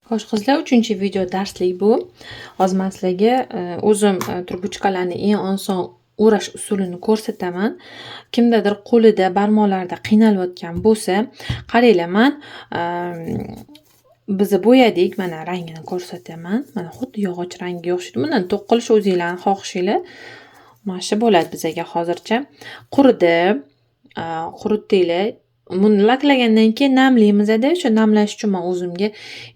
Xo'sh, qizlar, 3-video darslik bu. Hozir men sizlarga o'zim trubочкаlarni eng oson o'rash usulini ko'rsataman. Kimdadir qo'lida, barmoqlarida qiynalayotgan bo'lsa, qaranglar, men bizni bo'yadik, mana rangini ko'rsataman. Mana xuddi yog'och rangiga o'xshaydi. Bundan to'q qilish o'zinglarning xohishinglar. Mana shu bo'ladi bizaga hozircha. Quridi, quritdinglar. Buni laklagandan keyin namlaymiz-da. O'sha namlash uchun men o'zimga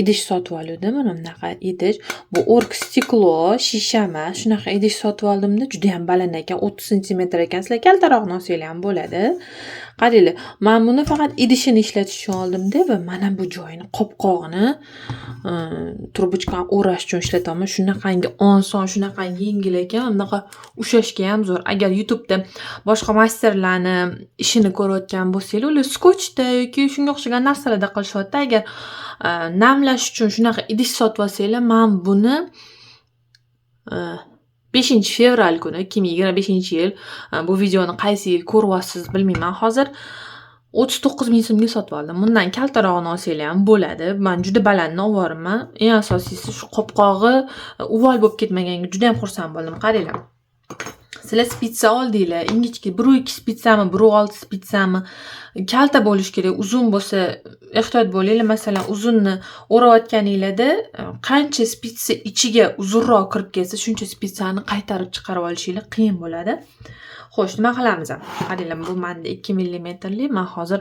idish sotib oldim. Mana bunaqa idish. Bu org steklo, shisha emas. Shunaqa idish sotib oldimda, juda ham baland ekan, 30 santimetr ekan. Sizlar kaltarog'ini olsanglar ham bo'ladi. Qaranglar, men buni faqat idishini ishlatish uchun oldimda va mana bu joyini, qopqog'ini trubочкani o'rash uchun ishlataman. Shunaqangi oson, shunaqangi yengil ekan, bunaqa ushlashga ham zo'r. Agar YouTube'da boshqa masterlarni ishini ko'rayotgan bo'lsanglar, ular skochda yoki shunga o'xshagan narsalarda qilishyapti. Agar namlash uchun shunaqa idish sotib olsanglar, men buni 5 fevral kuni 2025-yil, bu videoni qaysi yil ko'ryapsiz bilmayman hozir, 39 ming so'mga sotib oldim. Bundan kaltarog'ini olsanglar ham bo'ladi. Men juda balandni olvorman. Eng asosiysi shu qopqog'i uvol bo'lib ketmaganga juda ham xursand bo'ldim. Qaranglar. Sizlar spitsa oldinglar, ingichka 1.2 spitsami, 1.6 spitsami, kalta bo'lishi kerak, uzun bo'lsa ehtiyot bo'linglar. Masalan, uzunni o'rayotganinglarda qancha spitsa ichiga uzunroq kirib ketsa, shuncha spitsani qaytarib chiqarib olishinglar qiyin bo'ladi. Xo'sh, nima qilamiz? Qaranglar, bu menda 2 millimetrli, men hozir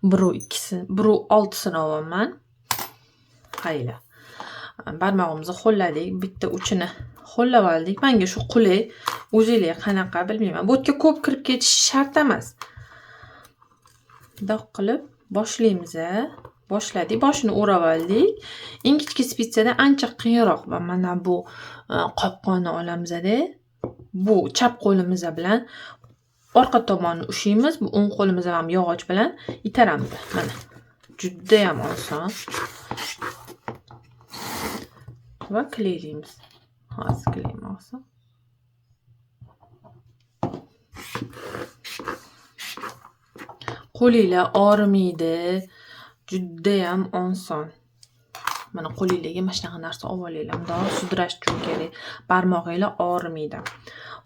1.6sini olyapman. Qaranglar. Barmog'imizni ho'lladik, bitta uchini ho'llab oldik. Menga shu qulay, o'zinglar qanaqa bilmayman. Bu yerga ko'p kirib ketishi shart emas. Bundoq qilib boshlaymiz. Boshladik, boshini o'rab oldik. Ingichka spitsada ancha qiyinroq va mana bu qopqonni olamizda. Bu chap qo'limiz bilan orqa tomonni ushlaymiz, bu o'ng qo'limiz ham yog'och bilan itaramiz. Mana juda ham oson. Va kleylaymiz. Hozir kleymoqchi. Qo'linglar og'rimaydi. Juda ham oson. Mana qo'linglarga mana shunaqa narsa olib olinglar. Bundoq sudrash uchun kerak. Barmog'inglar og'rimaydi.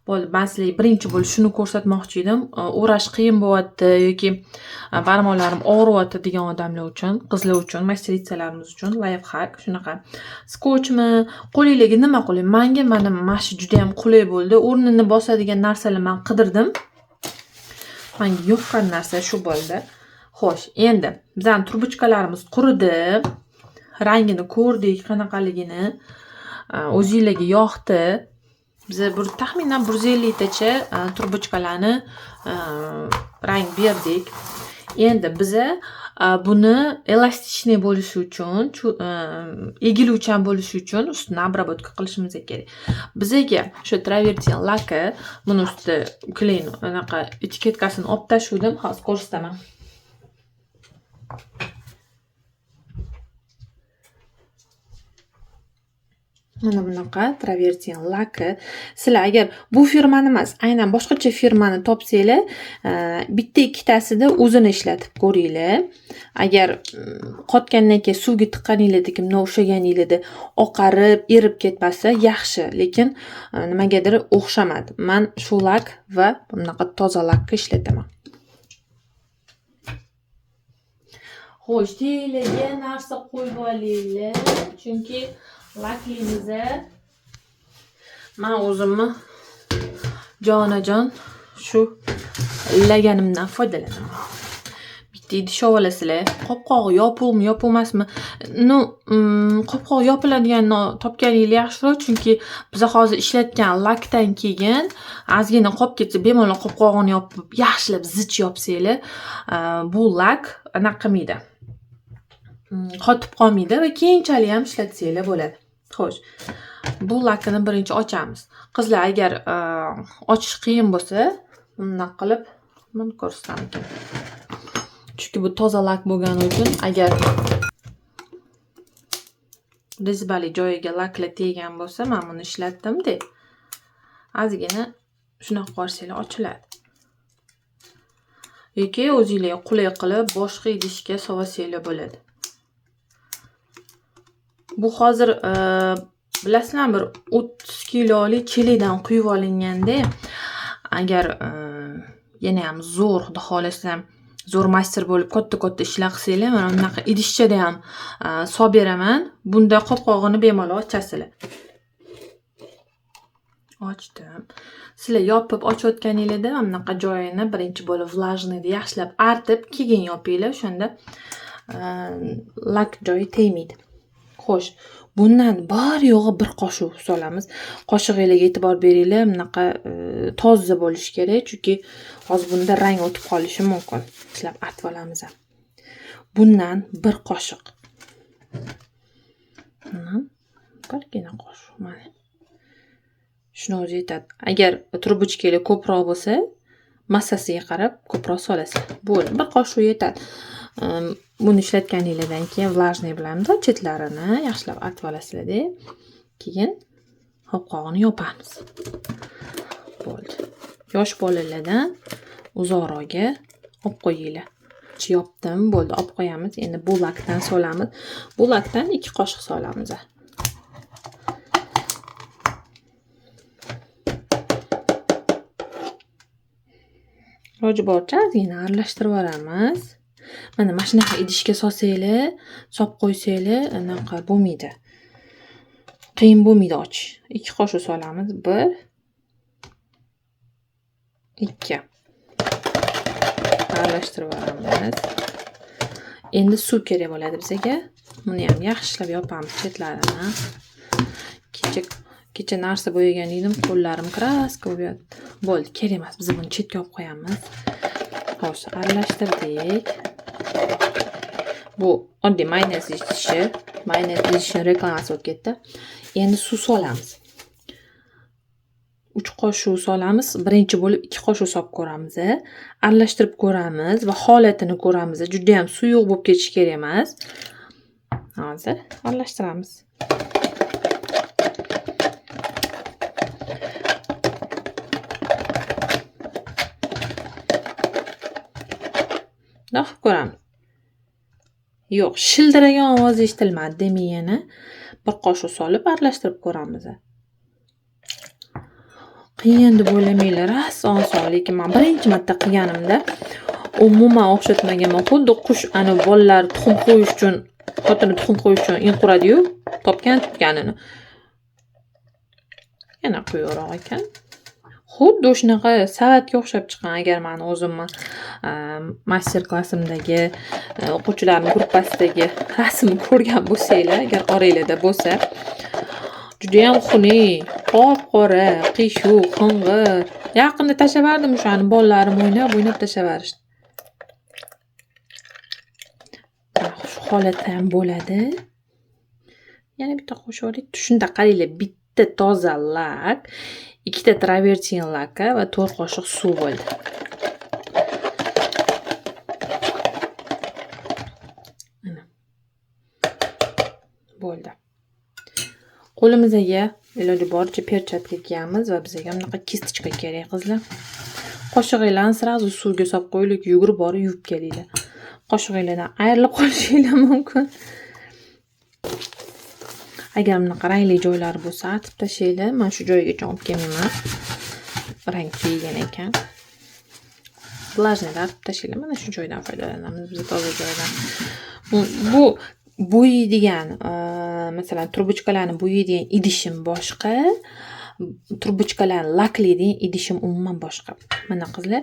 Bo'ldi, men sizlarga birinchi bo'lib shuni ko'rsatmoqchi edim. O'rash qiyin bo'lyapti yoki barmoqlarim og'riyapti degan odamlar uchun, qizlar uchun, masteritsalarimiz uchun lifehack shunaqa. Skochmi, qo'linglarga nima qulay? Menga mana shu juda ham qulay bo'ldi. O'rnini bosadigan narsalar men qidirdim. Menga yoqqan narsa shu bo'ldi. Xo'sh, endi bizning trubочкаlarimiz quridi. Rangini ko'rdik, qanaqaligini. O'zinglarga yoqdi. Biz bir taxminan 150 tacha trubочкаlarni rang berdik. Endi biza buni elastichniy bo'lishi uchun, egiluvchan bo'lishi uchun ustini обработка qilishimiz kerak. Bizaga shu travertin laki, buni ustida kleyn anaqa etiketkasini olib tashladim, hozir ko'rsataman. Mana bunaqa travertin laki. Sizlar agar bu firmani emas, aynan boshqacha firmani topsanglar, bitta ikkitasida o'zini ishlatib ko'ringlar. Agar qotgandan keyin suvga tiqqaninglardagi bunday ushlaganinglarda oqarib, erib ketmasa yaxshi, lekin nimagadir o'xshamadi. Men shu lak va bunaqa toza lakni ishlataman. Xo'sh, teliga narsa qo'yib olinglar, chunki laklaymiz. Men o'zimni jonajon shu laganimdan foydalanaman. Bitta idish olasizlar. Qopqog'i yopiqmi, yopiq emasmi? Qopqog'i yopiladiganini topganinglar yaxshiroq, chunki biz hozir ishlatgan lakdan keyin ozgina qolib ketsa, bemalol qopqog'ini yopib, yaxshilab zich yopsanglar, bu lak anaqa qilmaydi. Qotib qolmaydi va keyinchalik ham ishlatsanglar bo'ladi. Xo'sh, bu lakini birinchi ochamiz. Qizlar, agar ochish qiyin bo'lsa, bunday qilib buni ko'rsatam ekan. Chunki bu toza lak bo'lgani uchun agar rezbali joyiga laklar tegan bo'lsa, men buni ishlatdim-da. Ozgina shunaqa qo'ysanglar ochiladi. Yoki o'zinglarga qulay qilib boshqa idishga solsanglar bo'ladi. Bu hozir bilasizlarmi, bir 30 kilolik chelakdan quyib olinganda, agar yana ham zo'r, xudo xohlasa, zo'r master bo'lib katta-katta ishlar qilsanglar, mana bunaqa idishchada ham solib beraman. Bunda qopqog'ini bemalol ochasizlar. Ochdim. Sizlar yopib ochayotganingizda mana bunaqa joyini birinchi bo'lib vlajniyni yaxshilab artib, keyin yopinglar, o'shanda lak joyi tegmaydi. Xo'sh, bundan bor yo'g'i bir qoshiq solamiz. Qoshig'inglarga e'tibor beringlar, bunaqa toza bo'lishi kerak, chunki hozir bunda rang o'tib qolishi mumkin. Yaxshilab artib olamiz. Bundan bir qoshiq. Bundan birgina qoshiq mana. Shuni o'zi yetadi. Agar trubochkalar ko'proq bo'lsa, massasiga qarab ko'proq solasizlar. Bo'ldi, bir qoshiq yetadi. Buni ishlatganinglardan keyin vlajniy bilan bundoq chetlarini yaxshilab artib olasizlar-da. Keyin qopqog'ini yopamiz. Bo'ldi. Yosh bolalardan uzoqroqga olib qo'yinglar. Yopdim, bo'ldi, olib qo'yamiz. Endi bu lakdan solamiz. Bu lakdan 2 qoshiq solamiz. Iloji boricha ozgina aralashtirib yuboramiz. Mana shunaqa idishga solsanglar, solib qo'ysanglar, anaqa bo'lmaydi. Qiyin bo'lmaydi ochish. 2 qoshiq solamiz. 1 2. Aralashtirib yuboramiz. Endi suv kerak bo'ladi bizga. Buni ham yaxshilab yopamiz chetlarini. Kecha narsa bo'yagan edim, qo'llarim kraska bo'lib yotdi. Bo'ldi, kerak emas. Biz buni chetga olib qo'yamiz. Xo'sh, aralashtirdik. Bu oddiy mayonez idishi, mayonez idishining reklamasi bo'lib ketdi. Endi suv solamiz. 3 qoshiq solamiz. Birinchi bo'lib 2 qoshiq solib ko'ramiz. Aralashtirib ko'ramiz va holatini ko'ramiz. Juda ham suyuq bo'lib ketishi kerak emas. Hozir aralashtiramiz. Bundoq qilib ko'ramiz. Yo'q, shildiragan ovoz eshitilmadi, demak yana bir qoshiq solib aralashtirib ko'ramiz. Qiyin deb o'ylamanglar, rosa oson, lekin men birinchi marta qilganimda umuman o'xshatmaganman. Xuddi qush ana bolalar tuxum qo'yish uchun, xotini tuxum qo'yish uchun in quradi-yu, topgan tutganini. Yana quyuqroq ekan. Xuddi shunaqa savatga o'xshab chiqqan. Agar men o'zimni master klassimdagi, o'quvchilarning gruppasidagi rasmni ko'rgan bo'lsanglar, agar oranglarda bo'lsa, juda ham xunuk, qop-qora, qiyshuv, qing'ir. Yaqinda tashlaverdim o'shani, bolalarim o'ynab, o'ynab tashlaverishdi. Shu holatda ham bo'ladi. Yana bitta qo'shib olaylik. Shunda qaranglar, bitta toza lak, ikkita travertin laka va 4 qoshiq suv bo'ldi. Mana. Bo'ldi. Qo'limizga iloji boricha perchatka kiyamiz va bizga bunaqa kistochka kerak, qizlar. Qoshig'inglarni sразу suvga solib qo'yinglar, yugurib borib yuvib kelinglar. Qoshig'inglardan ayrilib qolishinglar mumkin. Agar bunaqa rangli joylar bo'lsa, atib tashlanglar. Men shu joygacha olib kelmayman. Rang kiygan ekan. Vlajniyda atib tashlanglar. Mana shu joydan foydalanamiz, biz toza joydan. Bu bo'yaydigan, masalan, trubochkalarni bo'yaydigan idishim boshqa, trubochkalarni laklaydigan idishim umuman boshqa. Mana qizlar,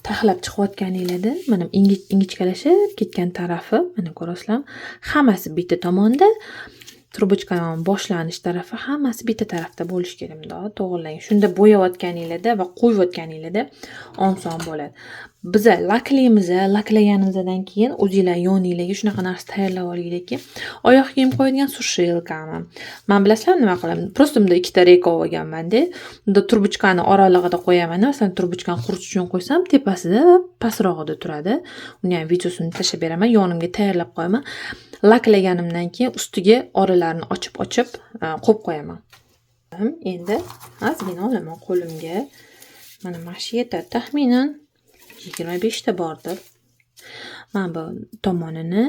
taxlab chiqayotganinglarda mana ingichkalashib ketgan tarafi, mana ko'rasizlarmi? Hammasi bitta tomonda, trubochkaning boshlanish tarafi hammasi bitta tarafda bo'lishi kerak, bundoq to'g'rilang. Shunda bo'yayotganinglarda va qo'yayotganinglarda oson bo'ladi. Biza laklaymiz, laklaganimizdan keyin o'zinglar yoninglarga shunaqa narsa tayyorlab olinglarki, oyoq kiyim qo'yadigan sushilkami. Men bilasizlar nima qilaman? Просто bunda ikkita reka olganman-da. Bunda trubochkani oralig'ida qo'yaman. Masalan, trubochkani quritish uchun qo'ysam, tepasida va pastrog'ida turadi. Uni ham videosini tashlab beraman, yonimga tayyorlab qo'yaman. Laklaganimdan keyin ustiga oralarini ochib-ochib, qo'yib qo'yaman. Endi ozgina olaman qo'limga. Mana shu yetadi. Taxminan 25 ta bordir. Mana bu tomonini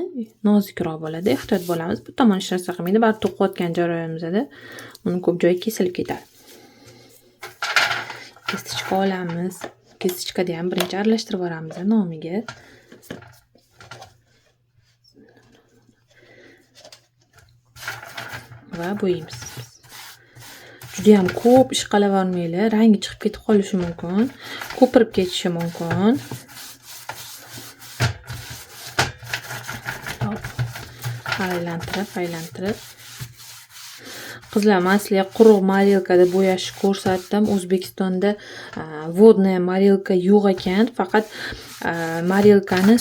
nozikroq bo'ladi. Ehtiyot bo'lamiz. Bu tomon hech narsa qilmaydi. Baribir to'qiyotgan jarayonimizda uni ko'p joyi kesilib ketadi. Kestichka olamiz. Kestichkada ham birinchi aralashtirib yuboramiz nomiga. Va bo'yaymiz. Juda ham ko'p ish qilavermanglar, rangi chiqib ketib qolishi mumkin, ko'pirib ketishi mumkin. Hop. Aylantirib, aylantirib. Qizlar, men sizlarga quruq morilkada bo'yashni ko'rsatdim. O'zbekistonda vodная morilka yo'q ekan, faqat morilkani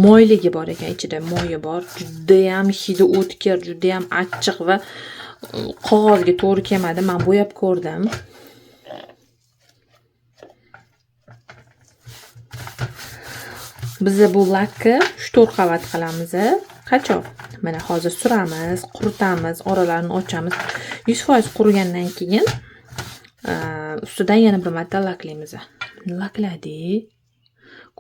moyligi bor ekan, ichida moyi bor. Juda ham hidi o'tkir, juda ham achchiq va qog'ozga to'g'ri kelmadi. Men bo'yab ko'rdim. Biz bu lakni 3-4 qavat qilamiz. Qachon? Mana hozir suramiz, quritamiz, oralarini ochamiz. 100% qurigandan keyin ustidan yana bir marta laklaymiz. Lakladik.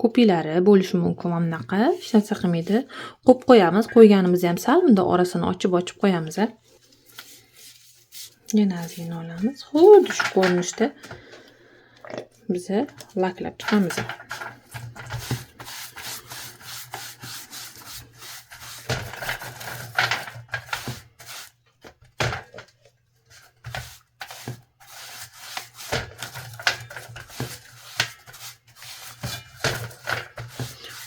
Ko'piklari bo'lishi mumkin mana bunaqa, hech narsa qilmaydi. Qo'yib qo'yamiz, qo'yganimizni ham sal bunda orasini ochib-ochib qo'yamiz. Yana ozgina olamiz. Xuddi shu ko'rinishda biz laklab chiqamiz.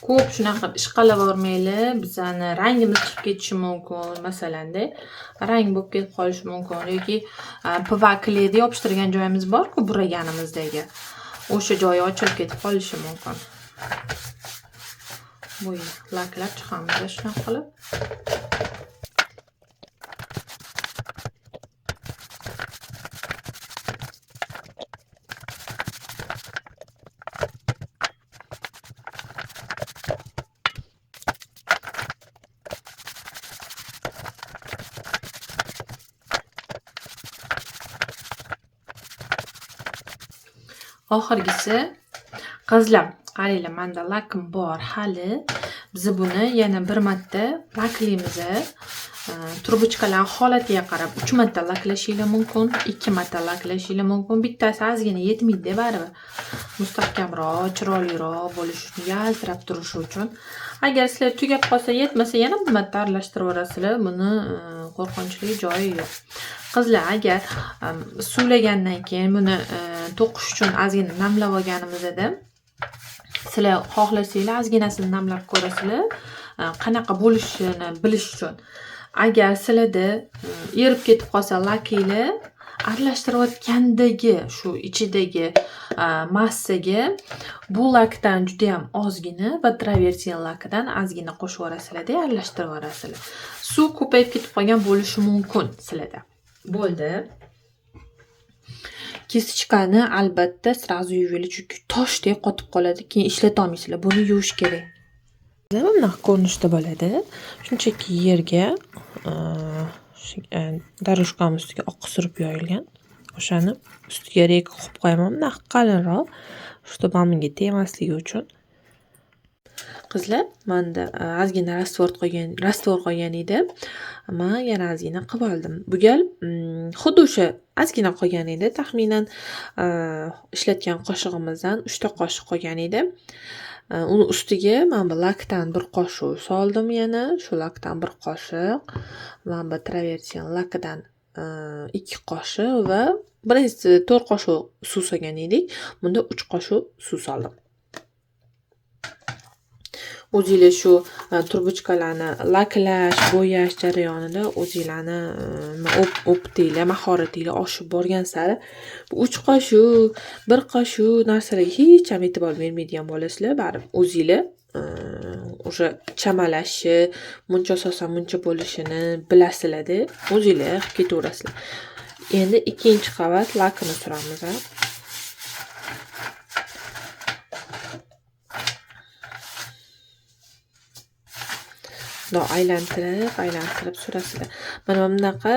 Ko'p shunaqa qilib ishqalavermanglar, bizani rangimiz chiqib ketishi mumkin, masalanda rang bo'lib ketib qolishi mumkin yoki PVA kleyni yopishtirgan joyimiz bor-ku, buraganimizdagi. O'sha joyi ochilib ketib qolishi mumkin. Bu laklab chiqamiz shunaqa qilib. Oxirgisi qizlar, qaranglar, menda lakim bor hali. Biz buni yana bir marta laklaymiz. Trubochkalar holatiga qarab 3 marta laklashinglar mumkin, 2 marta laklashinglar mumkin. Bittasi ozgina yetmaydi baribir. Mustahkamroq, chiroyliroq bo'lishi uchun, yaltirab turishi uchun. Agar sizlar tugab qolsa, yetmasa yana bir marta aralashtirib yuborasizlar. Buni qo'rqinchli joyi yo'q. Qizlar, agar suvlagandan keyin buni to'qish uchun ozgina namlab olganimizda sizlar xohlasanglar ozginasini namlab ko'rasizlar, qanaqa bo'lishini bilish uchun. Agar sizlarda erib ketib qolsa lakinglar, aralashtirayotgandagi shu ichidagi massaga bu lakdan juda ham ozgina va travertin lakidan ozgina qo'shib yuborasizlar-da, aralashtirib yuborasizlar. Suv ko'payib ketib qolgan bo'lishi mumkin sizlarda. Bo'ldi. Kestichkani albatta sразу yuvinglar, chunki toshdek qotib qoladi, keyin ishlata olmaysizlar. Buni yuvish kerak. Mana bunaqa ko'rinishda bo'ladi. Shunchaki yerga darushkam ustiga oq surib yoyilgan. O'shani ustiga reka qo'yib qo'yaman, bunaqa qalinroq, чтобы bunga tegmasligi uchun. Qizlar, menda ozgina rastvor qolgan edi. Men yana ozgina qilib oldim. Bu gal xuddi o'sha ozgina qolgan edi. Taxminan ishlatgan qoshig'imizdan 3 ta qoshiq qolgan edi. Uni ustiga men bu lakdan bir qoshiq soldim yana, shu lakdan bir qoshiq, men bu travertin lakidan 2 qoshiq va birinchisi 4 qoshiq suv solgan edik. Bunda 3 qoshiq suv soldim. O'zinglar shu trubochkalarni laklash, bo'yash jarayonida o'zinglarni o'ptinglar, mahoratinglar oshib borgan sari bu 3 qoshiq, 1 qoshiq narsalarga hech ham e'tibor bermaydigan bo'lasizlar. Baribir o'zinglar o'sha chamalashi, muncha solsam muncha bo'lishini bilasizlar-da, o'zinglar qilib ketaverasizlar. Endi ikkinchi qavat lakini suramiz, ha. Bundoq aylantirib, aylantirib surasizlar. Mana bunaqa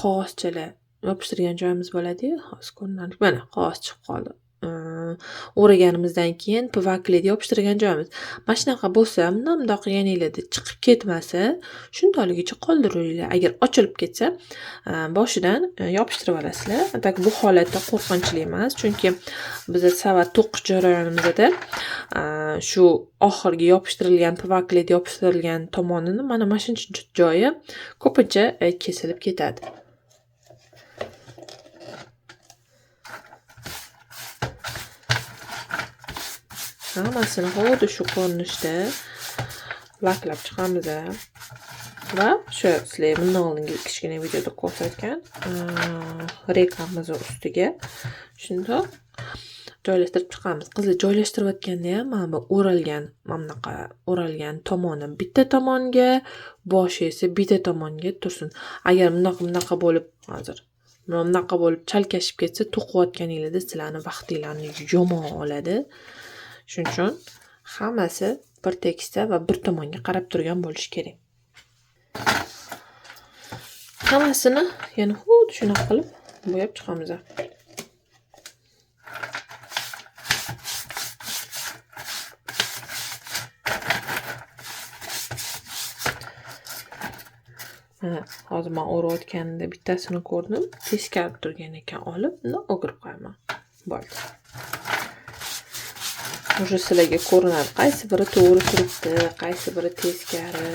qog'ozchalar yopishtirgan joyimiz bo'ladi-yu, hozir ko'rinadi. Mana qog'oz chiqib qoldi. o'raganimizdan keyin PVA yopishtirgan joyimiz. Mana shunaqa bo'lsa, bundoq bundoq qilganinglarda chiqib ketmasa, shundoqligicha qoldiraveringlar. Agar ochilib ketsa, boshidan yopishtirib olasizlar. Tak bu holatda qo'rqinchli emas, chunki biz savat to'qish jarayonimizda shu oxirgi yopishtirilgan PVA yopishtirilgan tomonini mana shu joyi ko'pincha kesilib ketadi. Hammasini xuddi shu ko'rinishda laklab chiqamiz va o'sha sizlarga bundan oldingi kichkina videoda ko'rsatgan rekamiz ustiga shundoq joylashtirib chiqamiz. Qizlar, joylashtirayotganda ham mana bu o'ralgan, mana bunaqa o'ralgan tomoni bitta tomonga, boshi esa bitta tomonga tursin. Agar bunaqa bo'lib, hozir mana bunaqa bo'lib chalkashib ketsa, to'qiyotganingizda sizlarni vaqtinglarni yomon oladi. Shuning uchun hammasi bir tekisda va bir tomonga qarab turgan bo'lishi kerak. Hammasini yana xuddi shunaqa qilib bo'yab chiqamiz. Mana hozir men o'rayotganimda bittasini ko'rdim, teskari turgan ekan, olib, uni o'girib qo'yaman. Bo'ldi. Уже sizlarga ko'rinadi qaysi biri to'g'ri turibdi, qaysi biri teskari.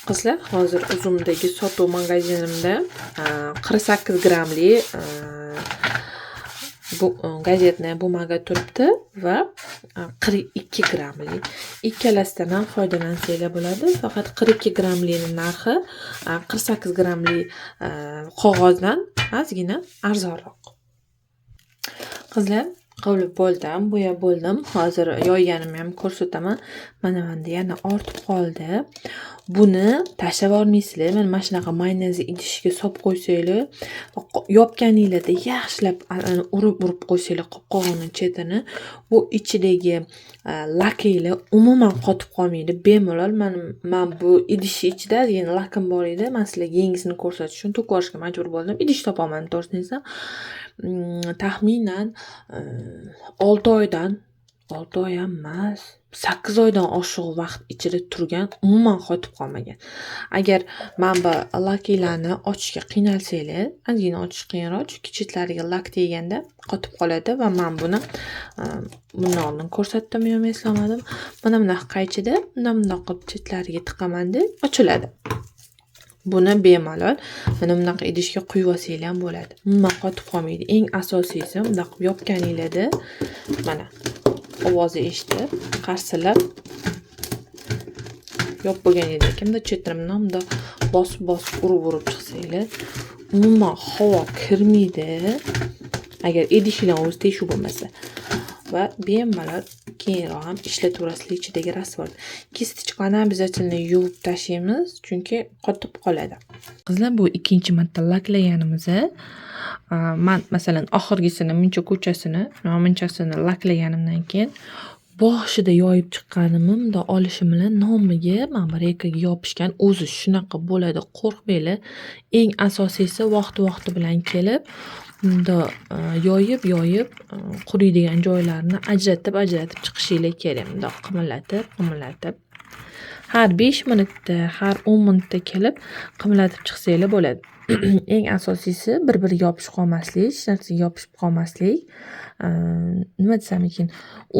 Qizlar, hozir Uzumdagi sotuv magazinimda 48 grammli bu gazetная bumaga turibdi va 42 grammli. Ikkalasidan ham foydalansanglar bo'ladi. Faqat 42 grammlining narxi 48 grammli qog'ozdan ozgina arzonroq. Qizlar, qilib bo'ldim, bo'yab bo'ldim. Hozir yoyganimni ham ko'rsataman. Mana bunda yana ortib qoldi. Buni tashlab olmaysizlar. Mana shunaqa mayonez idishiga solib qo'ysanglar, yopganinglarda yaxshilab urib-urib qo'ysanglar qopqog'ini chetini, bu ichidagi lakinglar umuman qotib qolmaydi. Bemalol men bu idish ichida yana lakim bor edi. Men sizlarga yangisini ko'rsatish uchun to'kib yuborishga majbur bo'ldim. Idish topolmadim, to'g'risini aytsam. Taxminan 6 oydan, 6 oy ham emas, 8 oydan oshiq vaqt ichida turgan, umuman qotib qolmagan. Agar mana bu lakiylarni ochishga qiynalsanglar, ozgina ochish qiyinroq, chunki chetlariga lak teganda qotib qoladi va men buni bundan oldin ko'rsatdim, yo'qmi eslamadim. Mana bunday qaychida bundan bundoq qilib chetlariga tiqamanda ochiladi. Buni bemalol mana bunaqa idishga quyib olsanglar ham bo'ladi. Umuman qotib qolmaydi. Eng asosiysi bundoq qilib yopganinglarda mana ovozi eshitib, qarsillab yopib bo'lganingizdan keyin bunday chetini bundoq bosib-bosib urib-urib chiqsanglar, umuman havo kirmaydi. Agar idishinglar o'zi teshuv bo'lmasa va bemalol keyinroq ham ishlataverasizlar ichidagi rasvor. Kistichkani обязательно yuvib tashlaymiz, chunki qotib qoladi. Qizlar, bu ikkinchi marta laklaganimiz. Men masalan oxirgisini, muncha ko'chasini, munchasini laklaganimdan keyin boshida yoyib chiqqanimni bundoq olishim bilan nomiga mana bu rekaga yopishgan o'zi shunaqa bo'ladi, qo'rqmanglar. Eng asosiysi vaqti-vaqti bilan kelib bundoq yoyib, yoyib quriydigan joylarini ajratib, ajratib chiqishinglar kerak. Bundoq qimirlatib, qimirlatib. Har 5 minutda, har 10 minutda kelib qimirlatib chiqsanglar bo'ladi. Eng asosiysi bir-biriga yopishib qolmaslik, hech narsaga yopishib qolmaslik. Nima desam ekan,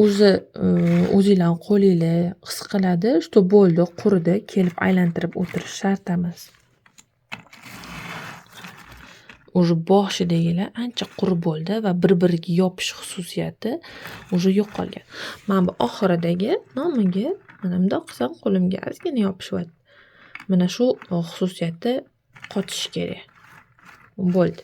o'zi o'zinglarning qo'linglar his qiladi, shu bo'ldi, quridi, kelib aylantirib o'tirish shart emas. Уже boshidagilar ancha qurib bo'ldi va bir-biriga yopish xususiyati уже yo'qolgan. Mana bu oxiridagi nomiga mana bundoq qilsam qo'limga ozgina yopishyapti. Mana shu xususiyati qotishi kerak. Bo'ldi.